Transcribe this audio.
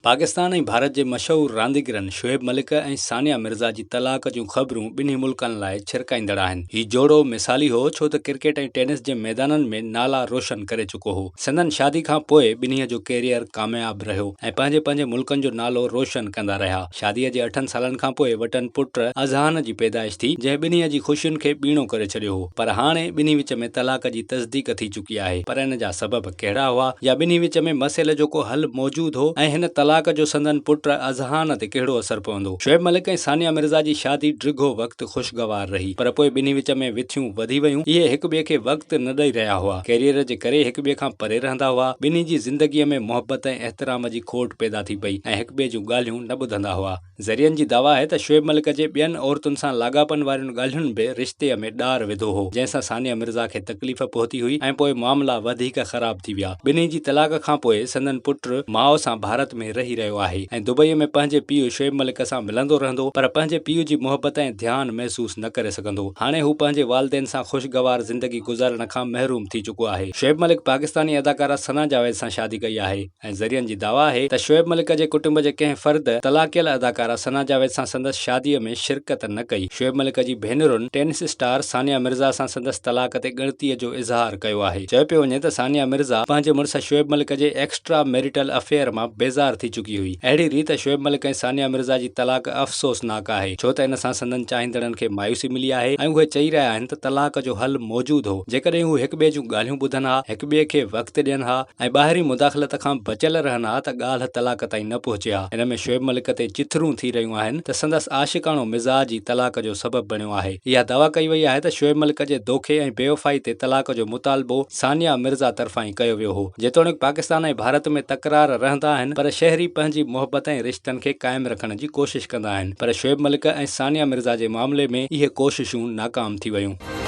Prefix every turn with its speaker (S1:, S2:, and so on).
S1: پاڪستان ۽ ڀارت جي مشهور رانديگرن شعيب ملڪ ۽ ثانيه مرزا جي طلاق جون خبرون ٻنهي ملڪن لاء ڇرڪائيندڙ آهن. هي جوڙو مثالي هو ڇو ته ڪرڪيٽ ۽ ٽينس جي ميدانن ۾ نالا روشن ڪري چڪو هو. سندن شادي کان پوء ٻنهي جو ڪيريئر ڪامياب رهيو ۽ پنهنجي پنهنجي ملڪن جو نالو روشن ڪندا رهيا. شادي جي اٺن سالن کان پوء وٽن پٽ اذهان جي پيدائش ٿي جنهن ٻنهي جي خوشين کي ٻيڻو ڪري ڇڏيو هو پر هاڻي ٻنهي وچ ۾ طلاق جي تصديق ٿي چڪي آهي پر ان جا سبب ڪهڙا هئا يا ٻنهي وچ ۾ مسئلي جو ڪو حل موجود هو ۽ هن طلاق جو سندن پٽ اذهان تي ڪهڙو اثر پوندو؟ شعيب ملڪ ۽ ثانيه مرزا جي شادي ڊگهو وقت خوشگوار رهي پر پوء ٻنهي وچ ۾ وٿيون وڌي ويون، اهي هڪ ٻئي کي وقت نه ڏئي رهيا هئا، ڪيريئر جي ڪري هڪ ٻئي کان پري رهندا هئا، ٻنهي جي زندگيء ۾ محبت ۽ احترام جي کوٽ پيدا ٿي پئي ۽ هڪ ٻئي جون ڳالهيون نه ٻڌندا هئا. ذريعن جي دعويٰ آهي ته شعيب ملڪ جي ٻين عورتن سان لاڳاپن وارين ڳالهين به رشتي ۾ ڏار وڌو هو، جنهن سان ثانيه مرزا کي تڪليف پهتي هئي ۽ پوء معاملا وڌيڪ خراب ٿي ويا. ٻنهي جي طلاق کانپوء سندن پٽ ماء سان ڀارت ۾ رهي رهيو آهي ۽ دبئي ۾ پنهنجي پيء شعيب ملڪ سان ملندو رهندو پر پنهنجي پيء جي محبت ۽ ڌيان محسوس نه ڪري سگهندو. هاڻي هو پنهنجي والدين سان خوشگوار زندگي گذارڻ کان محروم ٿي چڪو آهي. شعيب ملڪ پاڪستاني اداڪاره ثنا جاويد سان شادي ڪئي آهي. ۽ ذريعن جي دعويٰ آهي ته شعيب ملڪ جي ڪٽنب جي ڪنهن فرد طلاقيل اداڪاره ثنا جاويد سان سندس شاديء ۾ شرڪت نه ڪئي. شعيب ملڪ جي ڀينرن ٽينس اسٽار ثانيه مرزا سان سندس طلاق تي ڳڻتيء جو اظهار ڪيو آهي. چيو پيو وڃي ته ثانيه مرزا پنهنجي مڙس شعيب ملڪ جي ايڪسٽرا ميريٽل افيئر مان بيزار ٿي چڪي هئي. اهڙي ريت شعيب ملڪ ۽ ثانيه مرزا جي طلاق افسوسناڪ آهي ڇو ته ان سان سندن چاهيندڙن کي مايوسي ملي آهي ۽ اهي چئي رهيا آهن ته طلاق جو حل موجود هو جيڪڏهن هو هڪ ٻئي جون ڳالهيون ٻڌن ها، هڪ ٻئي کي وقت ڏين ها. ۽ ٻاهرين مداخلت کان بچيل رهن ها ته ڳالهه طلاق تائين نه پهچي ها. ان ۾ شعيب ملڪ تي چٿرون ٿي رهيون آهن ته سندس عاشقاڻو مزاج ئي طلاق جو سبب بڻيو آهي. اها دعويٰ ڪئي وئي آهي ته شعيب ملڪ جي دوکي ۽ بيوفائي تي طلاق جو مطالبو ثانيه مرزا طرفان ئي ڪيو ويو هو. جيتوڻيڪ پاڪستان ۽ ڀارت ۾ تڪرار رهندا آهن پر شهري پنهنجي محبت ۽ رشتن کي قائم رکڻ جي ڪوشش ڪندا آهن پر شعيب ملڪ ۽ ثانيه مرزا جي معاملي ۾ اهي ڪوششون ناڪام ٿي ويون.